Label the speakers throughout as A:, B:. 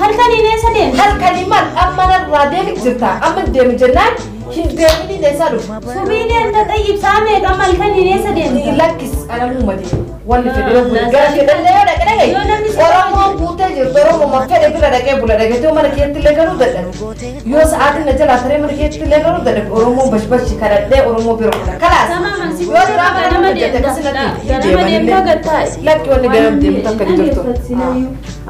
A: Halkaniin eessa deemta?
B: Halkanii maal amma narraa deemi jirta amma deemi jennaan hin deemini eessaa dhufu.
A: Subii deemta xayyibsaa meeqa amma halkaniin eessa deemta?
B: Lakkis anamuma deemu. Wanni fedhe gara fedhallee yoo dhaqe dhagaye. Oromoon guutee jirtu Oromoo fedhe bira dhaqee bula dhaqee mana keetti illee garuu dadhabe. Yoo sa'aatiin na jalaa taree mana keetti illee garuu dadhabe Oromoo bashbashi kadhadhee Oromoo bira bula. Kalaas yoo biraa mana hojjete akkasumatti deemanillee lakki wanni ganam deemu takka hin jirtu.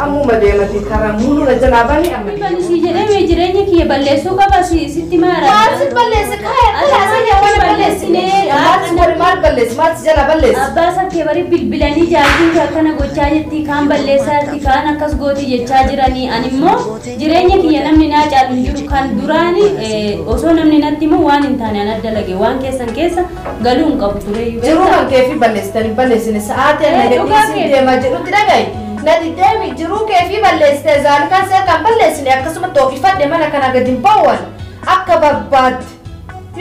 B: Ammuma deemati karaa muluu na jalaa bani amma.
A: Bani si jedhee jireenya kiyya balleessuu qaba sitti maara.
B: Maal si balleesse kaaya kalaas waan balleessine maal si maal balleesse maal si jala balleesse.
A: Abbaa sakkee bari bilbilanii jaartiin akkana gochaa jirti kaan balleessaa jirti kaan akkas gooti jechaa jiranii ani immoo jireenya kiyya namni naa caalu hin jiru kan duraani osoo namni natti immoo waan hin taane an adda lage waan keessan keessa galuu hin qabu ture.
B: Jiruu kan keefi balleessitanii balleessine sa'aatii ana gadhiisin deemaa jedhutti dhagaye. Nadi deemi jiruu keefi balleessite zaalikaan see kan balleessine akkasuma toofifadhe mana kana gadi hin ba'uwan akka barbaadde.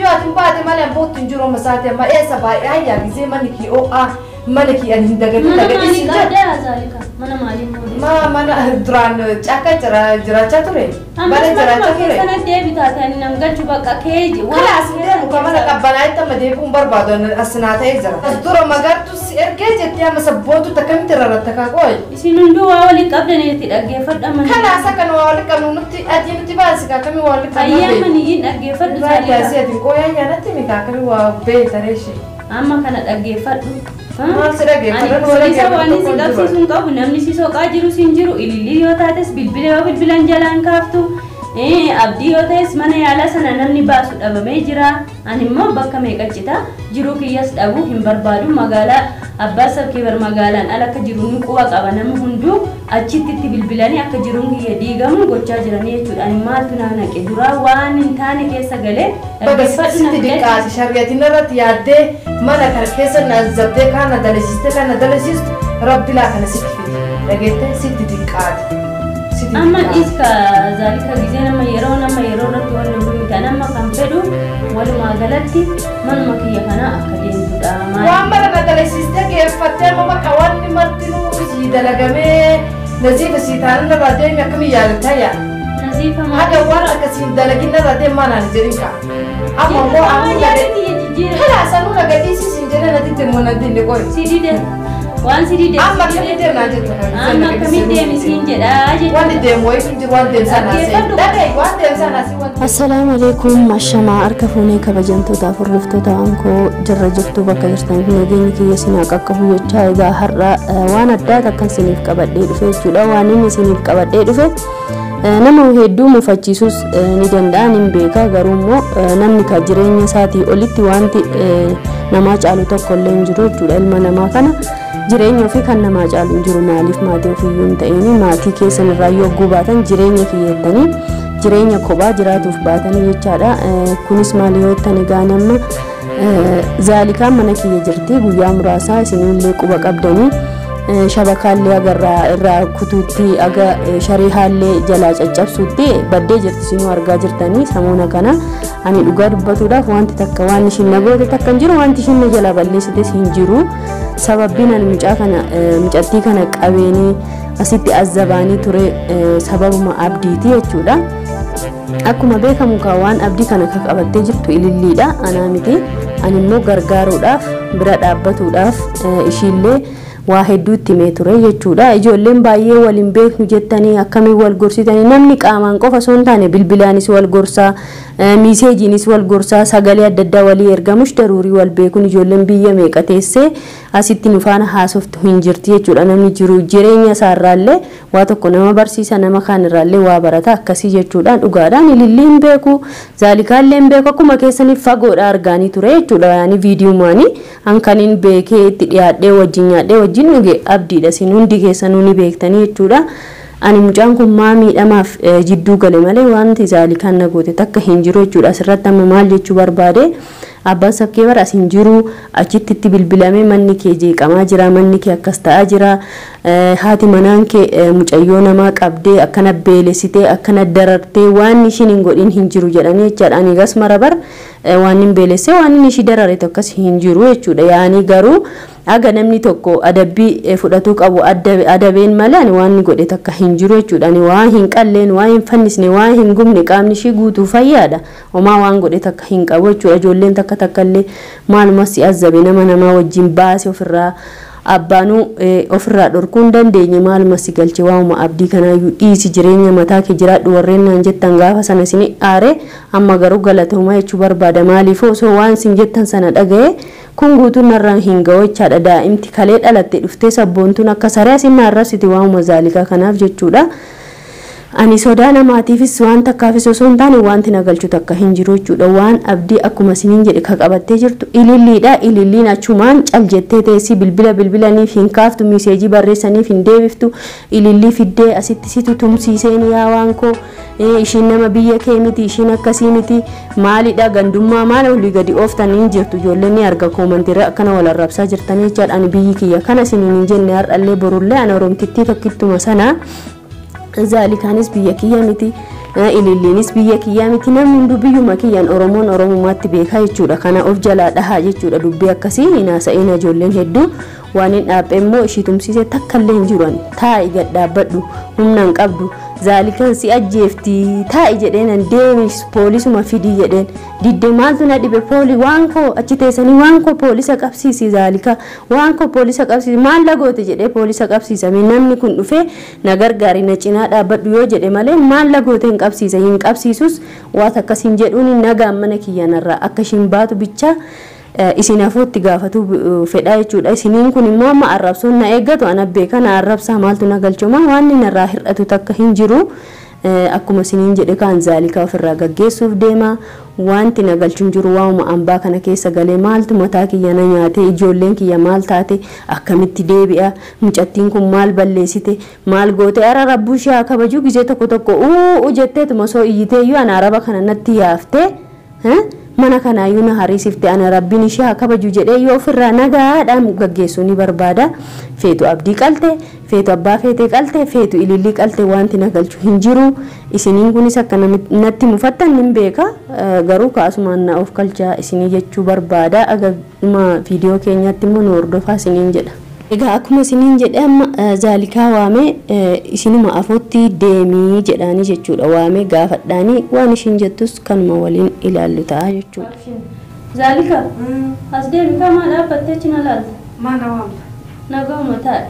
B: Yoo ati hin baate malee hin bootti hin jiru amma sa'aatii amma eessa baay'ee ayyaa gisee manni kii ho'aa mana kii ani hin dagatin dagatiin
A: Mana maalii qabdee zaalika? Mana maalii moodee?
B: Ma mana duraan cakka jiraachaa ture. Mana jiraachaa ture.
A: Kana deebitaate ani nam galchu bakka keeji.
B: Kalaas deemu ka mana qabbanaa itti amma deebi'uun barbaadu asinaa ta'ee jira. As dura magartu si ergee jettee amma sabboontu akkamitti rarratta kaa qooyi.
A: Isin hunduu waa waliin qabdaniiti dhaggeeffadha mana.
B: Kalaas akka nu waa waliin qabnu nutti adii nuti baasi kaa akkamii waa waliin qabnu.
A: Ayyaa maniyyiin dhaggeeffadhu
B: zaalika. Raajii ati qooyaa nyaanatti miti akkamii waa beektaree ishee.
A: Amma kana dhaggeeffadhu.
B: Maal si dhaggeeffadhu?
A: Poolisa waan si qabsiisu hin qabu namni si soqaa jiru si hin jiru ilillii yoo taates bilbila yoo bilbilan jalaan kaaftu abdii yoo ta'es mana yaalaa sana namni baasu dhabamee jira. Ani immoo bakka meeqa cita jiruu kiyyas dhabuu hin barbaadu magaalaa abbaa sabkeebar magaalaan ala akka jiru ni quba qaba namni hunduu achitti itti bilbilanii akka jiruun kiyya diigamu gochaa jiranii jechuudha. Ani maaltu naa naqe duraa waan hin taane keessa galee
B: dhaggeeffadhu sitti diqqaati shari'atiin irratti yaaddee mana kana keessa na zabdee kana dalasiiste kana dalasiistu rabbi laa kana sitti fide dhageette sitti diqqaati.
A: Amma iska zaalika gisee nama yeroo irratti waan hunduu miti nama kan fedhu walumaa galatti manuma kiyya kana akka deemtudha.
B: Waan mana na dalasiiste geeffattee amma bakka wanni martinuu sii dalagamee naziifa sii taanaan irraa deemi akkamii yaadatta yaa.
A: Naziifa maal?
B: Haga waan akkasiin dalagin irraa deemi maanaan jedhin kaa. Amma immoo amma
A: yaadatti
B: kalaas anuu na gadhiisis hin jedhe natti deemu natti inni qoy.
A: Si dide. Waan si dide.
B: Amma akkamitti deemnaa jettu kan.
A: Amma akkamitti deemi siin jedha jechuudha.
B: Wanti deemu wayii hin jiru waan deemsaa naasee. Dhagaye waan deemsaa naasee wanti.
C: Assalaamu alaikum mashamaa harka fuunee kabajamtootaaf hordoftoota waan koo jirra jirtu bakka jirtaniif nageenyi kiyya sinaa qaqqabu jechaa egaa har'a waan addaa takkan isiniif qabadhee dhufe jechuudha. Waan inni isiniif qabadhee dhufe nama hedduu mufachiisus ni danda'a ni beeka garuu immoo namni ka jireenya isaatii olitti wanti namaa caalu tokko illee hin jiru jechuudha. Ilma namaa kana jireenya ofii kan namaa caalu hin jiru maaliif maatii ofiiyyuu hin ta'in maatii keessan irraa yoo gubaatan jireenya kiyyettanii jireenya kophaa jiraatuuf baatanii jechaadha. Kunis maal yoo jettan egaa nama zaalikaan mana kiyya jirti guyyaa muraasaa isinillee quba qabdanii shabakaallee agarraa irraa kutuutti aga shariihaallee jalaa caccabsuutti baddee jirti isinuu argaa jirtanii samuuna kana ani dhugaa dubbatuudhaaf wanti takka waan ishiin na goote takka hin jiru wanti ishiin na jalaa balleessites hin jiru. Sababbiin ani mucaa kana mucattii kana qabeenii asitti azzabaanii ture sababuma abdiiti jechuudha. Akkuma beekamu kaa waan abdii kana ka qabattee jirtu ililliidha anaa miti ani immoo gargaaruudhaaf bira dhaabbatuudhaaf ishiillee waa hedduu itti himee ture jechuudha. Ijoolleen baay'ee waliin beeknu jettanii akkamiin wal gorsitanii namni qaamaan qofa osoo hin taane bilbilaanis wal gorsaa miiseejiinis wal gorsaa sagalee adda addaa walii ergamus daruurii wal beekuun ijoolleen biyya meeqa teessee asitti nu faana haasoftu hin jirti jechuudha. Namni jiru jireenya isaarraallee waa tokko nama barsiisa nama kaanirraallee waa barata akkasii jechuudha. Dhugaadhaan ilillii hin beeku zaalikaallee hin beeku akkuma keessaniif fagoodha argaanii ture jechuudha. Yaani viidiyoomaanii hankaniin beekee itti dhiyaadhee wajjin nyaadhee wajjin dhuge abdiidha isin hundi keessanuu ni beektanii jechuudha. Ani mucaan kun maa miidhamaaf jidduu gale malee wanti zaalikaan na goote takka hin jiru jechuudha. Asirratti amma maal jechuu barbaade abbaan sabkee bara as hin jiru achitti itti bilbilamee manni kee jeeqamaa jira manni kee akkas ta'aa jira haati manaan kee mucayyoo namaa qabdee akkana beelessitee akkana darartee waan ishiin hin godhin hin jiru jedhanii jechaadha. Ani gas mara bar Waan hin beelesse waan inni ishii darare tokkos hin jiru jechuudha. Yaani garuu aga namni tokko adabbii fudhatuu qabu adabeen malee ani waan inni godhe takka hin jiru jechuudha. Ani waan hin qalleen, waan hin fannisne, waan hin gubne, qaamni ishii guutuu fayyaadha. Homaa waan godhe takka hin qabu jechuudha. Ijoolleen takka takka illee maaluma si azzabe nama namaa wajjin baase ofirraa abbaanuu ofirraa dhorkuu hin dandeenye, maaluma si galche, waanuma abdii kanaayyuu dhiisi, jireenya mataa kee jiraadhu warreen naan jettan gaafa sana isin aare. Amma garuu galatooma jechuu barbaada. Maaliif osoo waan isin jettan sana dhaga'e kun guutuun narraan hin ga'u jechaadha. Daa'imti kalee dhalatte dhuftee sabboontuun akka saree asin na arrabsiti waanuma zaalikaa kanaaf jechuudha. Ani sodaa namaatiifis waan takkaafis osoo hin taane wanti na galchu takka hin jiru jechuudha. Waan abdii akkuma isiniin jedhe ka qabattee jirtu ililliidha. Ililliin achumaan cal jettee teessi, bilbila bilbilaniif hin kaaftu, miseejii barreessaniif hin deebiftu. Ilillii fiddee asitti situ tumsiiseen yaa waan koo, ishiin nama biyya kee miti, ishiin akkasii miti, maalidha gandummaa maal olii gadi ooftanii jirtu. Ijoolleen ni arga koomantiirra akkana wal arrabsaa jirtanii jechaadha. Ani biyyi kiyya kana isiniin hin jenne, har'allee borullee ana oromtittii tokkittuma sana. Zaalikaanis biyya kiyya miti, ililliinis biyya kiyya miti, namni hunduu biyyuma kiyyaan Oromoon Oromummaatti beekaa jechuudha. Kana of jalaa dhahaa jechuudha. Dubbii akkasii hin haasa'in. Ijoolleen hedduu waan hin dhaabbe immoo ishii tumsiise takka illee hin jiru. Taa'i gad dhaabbadhu, humna hin qabdu, zaalikaan si ajjeefti, taa'i jedheen, an deemi poolisuma fidii jedheen didde. Maaltu na dhibe? Pooli waan koo achi teessanii waan koo poolisa qabsiisi, zaalika waan koo poolisa qabsiisi, maal lagoote jedhee poolisa qabsiisame. Namni kun dhufee na gargaari, na cinaa dhaabbadhu yoo jedhe malee maal lagoote hin qabsiisa, hin qabsiisus. Waan akkas hin jedhuun nagaan mana kiyyanarraa akka ishiin baatu bichaa isin hafuutti gaafatu fedha jechuudha. Isiniin kun immoo amma arrabsoon na eeggatu, ana beeka na arrabsaa, maaltu na galchuma, waan inni narraa hir'atu takka hin jiru. Akkuma isiniin jedhe kaan zaalikaa ofirraa gaggeessuuf deema. Wanti na galchu hin jiru. Waanuma ambaa kana keessa galee maaltu mataa kiyya na nyaate, ijoolleen kiyya maal taate, akkamitti deebi'a, mucattiin kun maal balleessite, maal goote? Ara rabbuu ishee haa kabaju. Gizee tokko tokko uu jetteetuma osoo iyyiteeyyuu ana araba kana natti yaaftee mana kanaayyuu na hariisifte. Ana rabbiin ishee haa kabaju jedhee yoo ofirraa nagaadhaan gaggeessuu ni barbaada. Feetu abdii qalte, feetu abbaa feetee qalte, feetu ilillii qalte, wanti na galchu hin jiru. Isiniin kunis akka natti mufattan nin beeka. Garuu kaasumaan na of galchaa isinii jechuu barbaada. Aguma viidiyoo keenyatti immoo nu hordofaa isiniin jedha. Egaa akkuma isiniin jedhe amma zaalikaa waamee isinuma afootti deemii jedhaanii jechuudha. Waamee gaafadhaanii waan ishiin jettus kanuma waliin ilaallu ta'a jechuudha.
A: Zaalika, as deemi kamaa dhaabbattee achi na laalta.
B: Maa na waamta?
A: Nagahuma taa'e.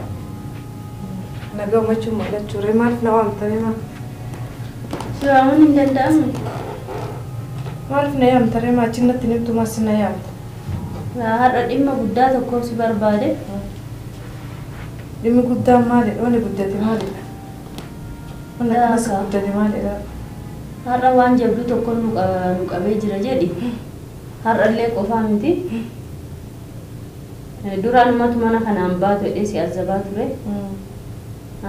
B: Nagaa uummachuun mallachuure, maaliif na waamta maa?
A: Si waamuun hin danda'amu.
B: Maaliif na yaamta ree? Maa achi natti nimtu maas na yaamta?
A: Har'a dhimma guddaa tokko si barbaade.
B: Dhimmi guddaan maalidha? Wanni guddate maalidha? Wanni akkanas guddate maalidha?
A: Har'a waan jabduu tokko nu qabee jira jedhi. Har'allee qofaa miti. Duraanumatu mana kanaan baatu jedhee si azabaa ture.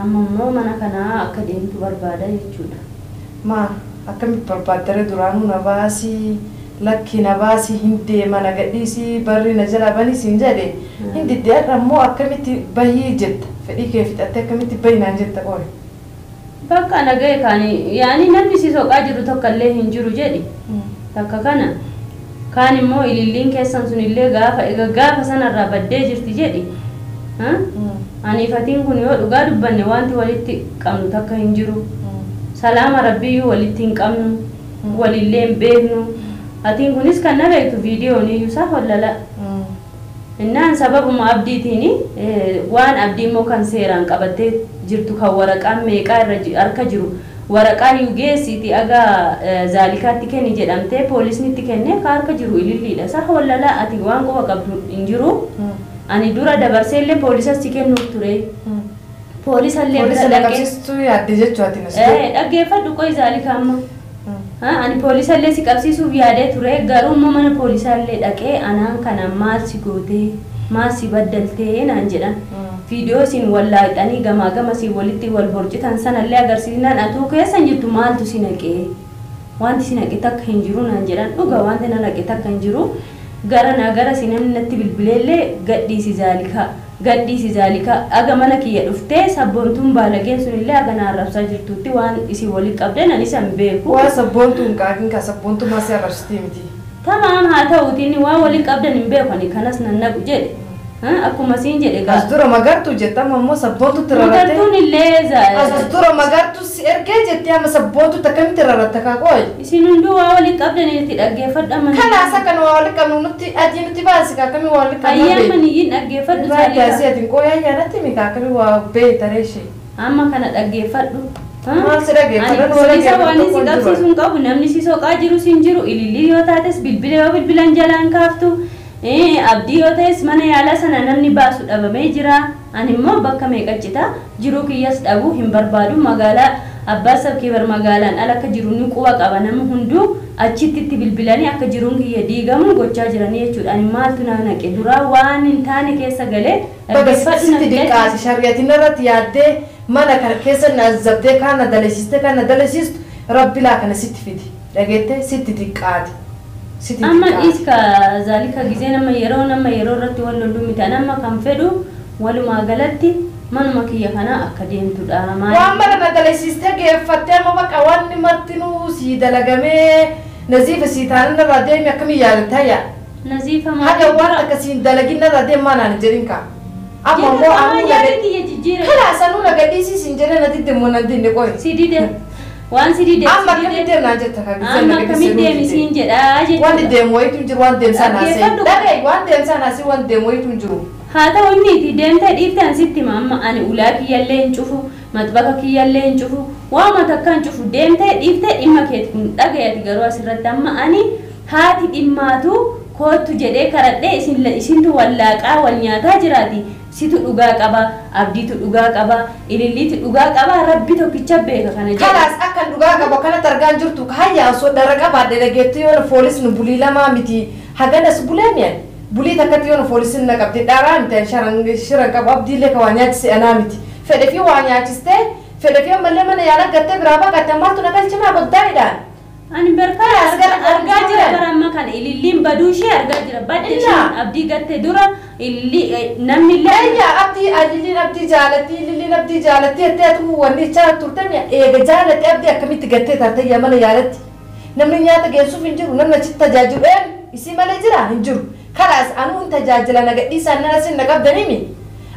A: Amma immoo mana kanaa akka deemtu barbaada jechuudha.
B: Maa akkamitti barbaaddare? Duraanuu na baasii, lakki na baasii, hin deema, na gadhiisii, barri na jalaa banii siin jedhe hin didde. Har'a immoo akkamitti bahii jetta? Fedhii kee fixattee akkamitti bahi naan jetta qoy?
A: Bakka na ga'e kaani yaani namni si soqaa jiru tokko illee hin jiru jedhi. Takka kana. Kaan immoo ililliin keessan sun illee gaafa egaa gaafa sanarraa baddee jirti jedhi. Aniifatiin kun yoo dhugaa dubbanne wanti walitti qabnu takka hin jiru. Salaama rabbiyyuu walitti hin qabnu. Walillee hin beeknu. Atiin kunis kan na beektu viidiyoon iyyuu isaa hollala. Innaan sababuma abdiitiin waan abdii immoo kan seeraan qabattee jirtu kan waraqaan meeqaa irra harka jiru, waraqaa iyyuu geessiiti aga zaalikaatti kenni jedhamtee poolisni itti kennee ka harka jiru ililliidha. Isa hollala ati waan quba qabdu hin jiru. Ani dura dabarsee illee poolisas si kennuuf ture. Poolisallee bira
B: Poolisa na
A: dhaqee.
B: qabsiistuu yaadde jechuu ati nas.
A: Dhaggeeffadhu qoy zaalika amma. Ani poolisallee si qabsiisuuf yaadee ture, garuu immoo mana poolisaallee dhaqee anaan kana maal si gootee, maal si baddaltee naan jedhan. Viidiyoo isin wallaaxanii gamaa gama isin walitti wal borcitan sanallee agarsiisnaan atuu keessa hin jirtu, maaltu si naqee? Wanti si naqe takka hin jiru naan jedhan. Dhuga wanti na naqe takka hin jiru. Gara naa gara si namni natti bilbileellee gadhiisi zaalikaa, gadhiisi zaalikaa, aga mana kiyya dhuftee sabboontuun baalageen sunillee aga na arrabsaa jirtutti waan isin walitti qabdan ani isan beeku.
B: Waa sabboontuu hin qaaqin, ka sabboontummaa si arrabsitii miti.
A: Tamaam haa ta'uutiin waan waliin qabdan hin beekani kanas nan naqu jedhe. Akkuma siin jedhe
B: As dura magartuu jette amma immoo sabboontutti rarratte.
A: Magartuun illee
B: As dura magartuu si ergee jettee amma sabboontutti akkamitti rarratte kaa qooyi.
A: Isin hunduu waa waliin qabdan itti dhaggeeffadhu amma.
B: Kanaas akka nu waa waliin qabnu nutti adii nutti baasi kaa akkamii waa waliin qabnu.
A: Ayyaa maniyyiin dhaggeeffadhu
B: Zaalika. Atiin qooyi ayyaanatti mi kaa akkamii waa beeytaree ishee.
A: Amma kana dhaggeeffadhu.
B: Maal si dhaggeeffadhu?
A: Ani poolisa waan si qabsiisu hin qabu namni si soqaa jiru sin jiru ilillii yoo taates bilbila yoo bilbilan jalaan kaaftu. Abdii yoo ta'es mana yaalaa sana namni baasu dhabamee jira. Ani immoo bakka meeqa cita jiruu kiyyas dhabuu hin barbaadu. Magaalaa abbaa sabkeebar magaalaan ala akka jiru ni quba qaba namni hunduu achitti itti bilbilanii akka jiruun kiyya diigamu gochaa jiranii jechuudha. Ani maaltu na naqe duraa waan hin taane keessa galee
B: dhaggeeffadhu na diqqaati shari'atiin irratti yaaddee mana kana keessa na zabdee kaan na dalasiiste kaan na dalasiistu rabbi laa kana sitti fidi dhageette sitti diqqaati.
A: Amma dhiiska zaalika gizee nama yeroo irratti wal lollu miti. Amma kan fedhu walumaa galatti manuma kiyya kana akka deemtudha.
B: Waan mana na dalasiistee geeffattee amma bakka wanni martinuu sii dalagamee naziifa sii taanaan irraa deemi akkamii yaadatta yaa?
A: Naziifa maal?
B: Haga waan akkasiin dalagin irraa deemi maanaan jedhin kaa. Amma immoo anuu Kalaas anuu na gadhiisiis hin jedhee na didde immoo nan dinne qoyi.
A: Si dide. Waan si dide.
B: Amma akkamitti deemnaan jetta kaa gisee
A: Amma akkamitti deemi siin jedhaa jechuudha.
B: Wanti deemu wayitu hin jiru waan deemsaa naasee. Dhaga'i waan deemsaa naasee waan deemu wayitu hin jiru.
A: Haa ta'u inni itti deemtee dhiiftan sitti hima amma ani ulaa kiyyallee hin cufu maxbaqa kiyyallee hin cufu waama takka hin cufu deemtee dhiiftee dhimma keeti kun dhaga'ati garuu asirratti amma ani haati dhimmaatu kootu jedhee karadhee isintu wallaaqaa wal nyaataa jiraati. Situ dhugaa qaba, abdiitu dhugaa qaba, ililliitu dhugaa qaba, rabbi tokkicha beeka kana jedha.
B: Kalaas akkan dhugaa qabu kanatti argaa jirtu hayyaa osoo dara qabaadhe dhageettu yoo poolisni bulii lamaa miti haganas bulee mi'an bulii takkatti yoo poolisni na qabde dharaa miti shiran qabu abdiillee ka waa nyaachise anaa miti fedhe fi waa nyaachistee fedhe fi ammallee mana yaala gattee biraa baqatte maaltu na galchimaa goddaa'idhaan.
A: Ani barkaa argaa jira bara amma kana ililliin baduu ishee argaa jira badde isheen abdii gatte dura ilillii namni illee.
B: Ayyaa abdii ililliin abdii jaalatti ililliin abdii jaalatti jettee atu wanni ichaa turte eega jaalatti abdii akkamitti gattee taate yaa mana yaalatti namni nyaata geessuuf hin jiru namni achitti tajaajilu isii malee jira hin jiru kalaas anuu hin tajaajila na gadhiisaan nana sin na qabdanimi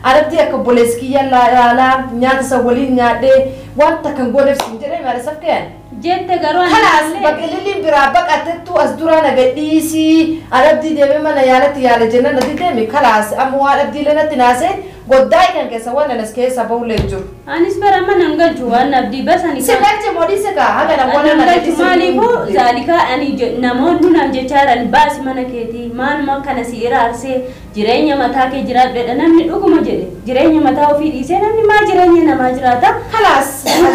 B: Arabdi akka obboleessi kiyya laalaa nyaata isa waliin nyaadhee wanta kan gooneef siin jedhee maal isaaf ka'an.
A: Jette garuu ani
B: Kalaas bakka ililliin biraa baqatettu as duraa na gadhiisii arabdii deemee mana yaalatti yaala jennaan natti deeme kalaas amma waan abdii natti naasee goddaa kan keessa waan anas keessa bahullee jiru.
A: Anis bara mana hin galchu waan abdii bas ani.
B: Si galche moodise kaa haga na waan
A: na galchu maaliifuu zaalika ani namoonni naan jechaa jiran baasi mana keetii maaluma akkana si iraarsee jireenya mataa kee jiraadhu namni dhuguma jedhe jireenya mataa ofii dhiisee namni maa jireenya namaa jiraata.
B: Kalaas as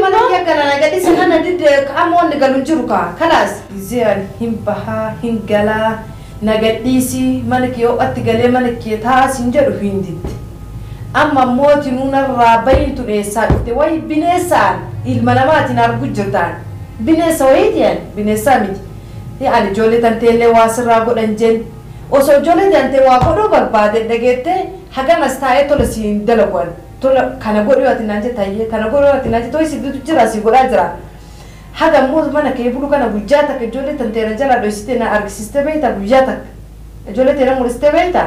B: mana kee kana na gadhiise mana didde amma wanni galu hin jiru kaa kalaas. Gizee hin bahaa hin galaa na gadhiisi mana kee ho'atti galee mana kee taas hin jedhu hin didde. Amma mootii nunarraa bayitu dheessaa dhufte wayi bineensaan ilma namaatiin argu jirtaan bineensa wayiitiin bineensaa miti ani ijoollee tanteellee waa sirraa godhan jeen osoo ijoollee tantee waa godhuu barbaade dhageette haganas taa'ee tola siin dalaguan tola kana godhuu ati naan jette hayyee kana godhuu ati naan jette ho'i sibiitu jira si godhaa jira haga immoo mana kee bulu kana guyyaa takka ijoollee tanteera jalaa dhoysitee na argisiiste beektaa guyyaa takka. Ijoollee teera mul'istee beektaa?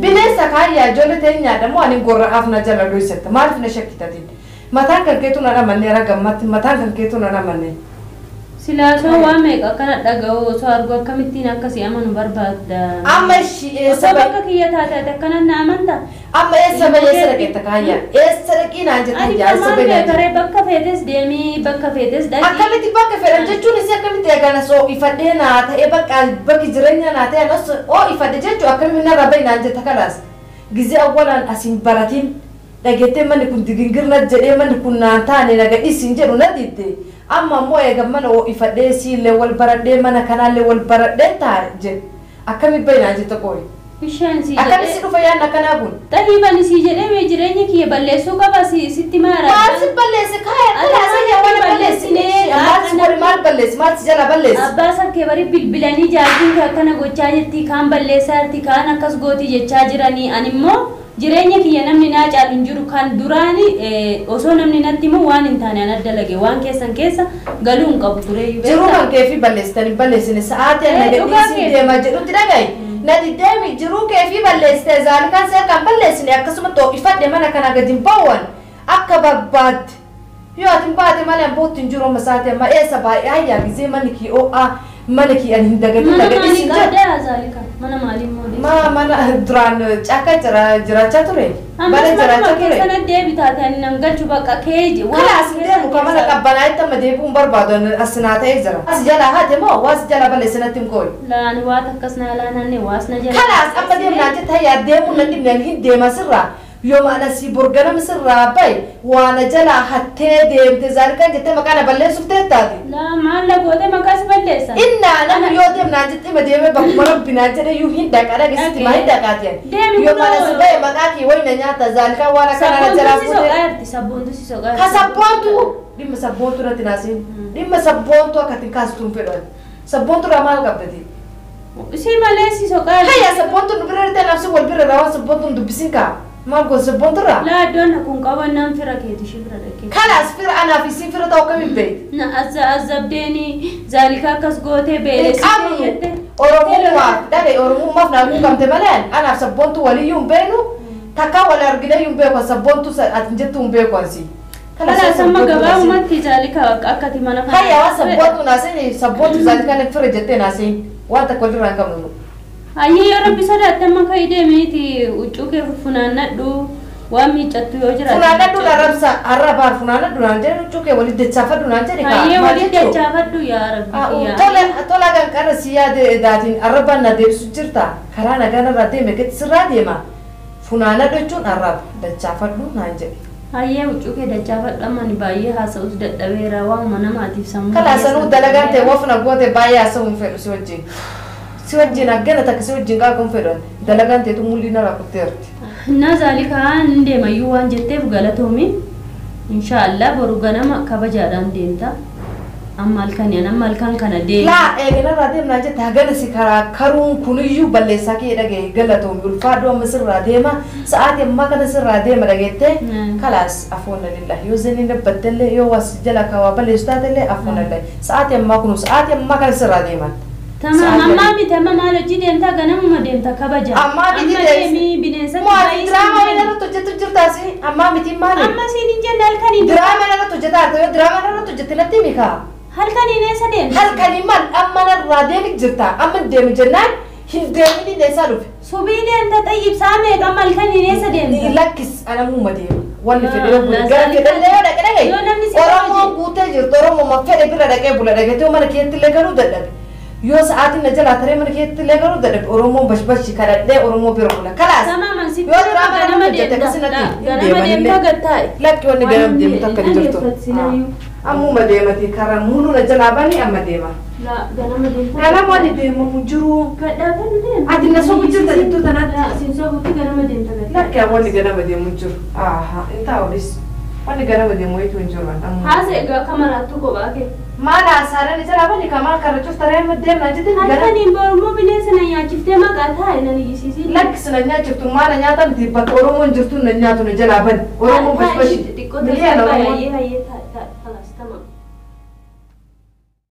B: Bineensa kaayyaa ijoollee teera nyaadha moo ani gorra'aaf na jala dhoysetta maaliif na shakkitatiin mataan kan keetu na dhamanne ragammatti mataan kan keetu na dhamanne.
A: Silaasoo waa meeqa akkana dhaga'u osoo argu akkamittiin akkasii amanu barbaadda.
B: Amma ishii eessa
A: Osoo bakka kiyya taate ati akkana na amanta.
B: Amma eessa bahee eessa dhaqeetta kaayyaa eessa dhaqii naan jette
A: Ani
B: yaa eessa
A: kamaan
B: bahee naan jette.
A: beekaree bakka feetes deemii bakka feetes dhaqii.
B: Akkamitti bakka fedhan jechuun isii akkamitti eegana soo ifadhee naa ta'ee bakka bakki jireenya naa ta'e anas oo ifadhe jechuun akkamitti narra bahi naan jette kalaas. Gizee awwalaan asiin baratiin dhageettee manni kun digingirna jedhee manni kun naan taane na gadhiisiin jedhu na didde. Amma immoo eega mana oo ifadhee siillee wal baradhee mana kanaallee wal baradhee taa'e jedhe akkamitti bahi naan jette qooyi.
A: Bishaan si
B: Akkamitti
A: jedhee
B: si dhufa yaadni akkanaa kun?
A: Xahiiban si jedhee mee jireenya kiyya balleessuu qaba sitti maara.
B: Maal si balleesse kaaya kalaas ayyaa waan balleessine maal si godhe maal balleesse maal si jala balleesse.
A: Abbaa sabkee bari bilbilanii jaartiin kee akkana gochaa jirti kaan balleessaa jirti kaan akkas gooti jechaa jiranii ani immoo Jireenya kiyya namni naa caalu hin jiru kan duraani osoo namni natti himu waan hin taane an dalage waan keessan keessa galuu hin qabu ture.
B: Jiruu kan keefi balleessitanii balleessine sa'aatii ana gadhiisii deemaa jedhutti dhagaye. Na diddeemi jiruu keefi balleessite zaalikaan seera kan balleessine akkasuma xoo'ifadhe mana kana gadi hin ba'uwan akka barbaadde. Yoo ati hin baate malee an bootti hin jiru amma sa'aatii amma eessa baay'ee hayyaa gizee manni kii ho'aa mana kii ani hin dagatin dagadhiisin
A: jedhu. Mana maalii qabdaa zaalika? Mana maalii immoo?
B: Ma mana duraan caakka jiraachaa ture.
A: Mana jiraachaa ture. Sana deebitaate ani nan galchu bakka keeji.
B: Kalaas hin deemu ka mana qabbanaa itti amma deebi'uun hin barbaadu as naa ta'ee jira. As jalaa haate moo waas jala balleessinatti hin kooyi.
A: Laan waa takkas naa laananne waas na jala.
B: Kalaas amma deemnaan jette hayyaa deemuun nan dhibne ani hin deema sirraa. Yoo mana si borganam sirraa bahe waana jalaa hattee deemte zaalikaan jettee maqaa na balleessuuf teettaati.
A: Laa maal la goote maqaa si balleessa?
B: Innaa nama yoo deemnaan jette ima deemee bakkuma rabbi naan jedhe iyyuu hin dhaqa dhageessitti maa hin dhaqaati ani.
A: Deemi
B: Yoo mana si bahe maqaa kee wayina nyaata zaalikaan waan akkana na jalaa
A: Sabboontu si
B: fuutee.
A: soqaa jirti sabboontu si soqaa
B: Ka sabboontu dhimma sabboontu natti naasiin dhimma sabboontu akka ittiin kaastuun fedhan sabboontu irraa maal qabdati?
A: Si malee si soqaa jirti.
B: Hayya sabboontu nu bira irratti nafsi wal bira irraa waan sabboontu hin dubbisin kaa. Maal gosa sabboontu irraa?
A: Laa iddoon kun qabannaan fira keeti ishee bira dhaqee.
B: Kalaas fira anaaf isiin fira ta'uu akkamiin beekti?
A: Na azabdeeni zaalika akkas gootee beelessitee
B: Qabnu
A: jette.
B: Oromummaaf dhagaye Oromummaaf naa quuqamte malee anaaf sabboontu waliyyuu hin beeknu takka wal argine hin beeku sabboontu ati jettu hin beeku ansi.
A: Kalaas amma gabaabumatti zaalika akka ati mana kana.
B: Hayya waan sabboontu naaseen sabboontu zaalikaan fira jettee naaseen waan takka walirraa hin qabnu.
A: Hayyee yoo rabbi sodaatte amma ka'ii deemiiti huccuu kee funaannadhu waan miiccattu yoo jiraate.
B: Funaannadhu na rabsa har'a baar funaannadhu naan jedhe huccuu kee walitti dachaafadhu naan jedhe kaa.
A: Hayyee
B: Maal
A: walitti
B: jechuu?
A: dachaafadhu yaa rabbi yaa.
B: Tola tola kan qarra si yaade daatiin arrabaan na deebisu jirta karaa nagaan irraa deeme gadi sirraa deema funaannadhu jechuun arraba dachaafadhu naan jedhe.
A: Hayyee huccuu kee dachaafadhu amma ani baay'ee haasa'us dadhabeera waanuma namaatiif sammuu.
B: Kalaa sanuu dalagaan ta'e wafna goote baay'ee haasa'uu hin fedhu si wajjin. Si wajjin haggana takka si wajjin qaaquu hin fedhan dalagaan ta'etu mul'ii narraa kutteerti.
A: Na zaalikaa hin deemayyuu waan jetteef galatoomi. Inshaallah boru ganama kabajaadhaan deemta. Amma halkan amma halkan kana deemi.
B: Laa eeganarraa deemnaa jette hagana si karaa karuun kuniyyuu balleessaa kee dhagaye galatoomi ulfaadhu amma sirraa deema sa'aatii ammaa kana sirraa deema dhageette kalaas afoonna lillah yoo zanii dabbattellee yoo was jala kaawaa balleessu taatellee afoonna lillah sa'aatii ammaa kunu sa'aatii ammaa kana sirraa deeman.
A: Tamam ammaa miti amma maal hojii deemtaa ganamuma deemta kabaja.
B: Ammaa miti
A: Amma deemii bineensatti
B: Moo ati
A: baay'ee
B: diraamaa
A: siin
B: irratti hojjettu jirtaasi ammaa miti maali?
A: Amma siin hin jenne halkaniin.
B: Diraamaa irratti hojjetaa jirta yoo diraamaa irratti hojjette natti himi kaa.
A: Halkaniin eessa deemta?
B: Halkanii maal amma narraa deemi jirta amma hin deemi jennaan hin deemin eessaa dhufe.
A: Subii deemta xayyibsaa meeqa amma halkaniin eessa deemta?
B: Lakkis anamuma deema. Wanni fedhe yoo bule
A: Laa,
B: gara
A: zaalika-
B: fedhe yoo dhaqe dhagaye.
A: Yoo namni si
B: Oromoon
A: kabaje.
B: guutee jirtu Oromoma fedhe bira dhaqee bula dhaqee mana keetti illee galuu dadhabe. Yoo sa'aatiin na jalaa taree mana keetti illee galuu dadhabe Oromoon bashbashi kadhadhee Oromoo bira bula. Kalaas.
A: Tamam si
B: Yoo diraamaa
A: ganama
B: irratti hojjette
A: deemta.
B: akkasinatti hin
A: Ganama
B: deemanillee.
A: deemta gattaa'e.
B: Lakki wanni ganama deemu takka hin jirtu. Ammuma deemati karaa muluu na jalaa bani amma deema.
A: La ganama deemta.
B: Ganama wanni deemamu jiru.
A: Gadhaafadhu deemta.
B: Ati na sobu jirta jettuu tanaatti.
A: La siin sobutti ganama deemta gattaa'e.
B: Lakki wanni ganama deemu jiru. Aha, hin taa'ulis. Wanni ganama deemu wayitu hin jiru. Ammuma.
A: Haasa egaa akka maraattuu kophaa kee.
B: Maal haasaaran jalaa bani kamaa karra cuftaree amma deemnaa jettee gara.
A: Halkaniin borummoo bineensa na nyaachiftee maqaa taa'e nan iyyisiisin.
B: Lakkis na nyaachiftu maal na nyaata miti bakka Oromoon jirtu na nyaatu na jalaa bani. Oromoon bashbashi.
A: Xiqqoo
B: Miliyoona
A: tasgabbaa'i
B: Oromoon.
A: hayyee hayyee taa'e taa'e.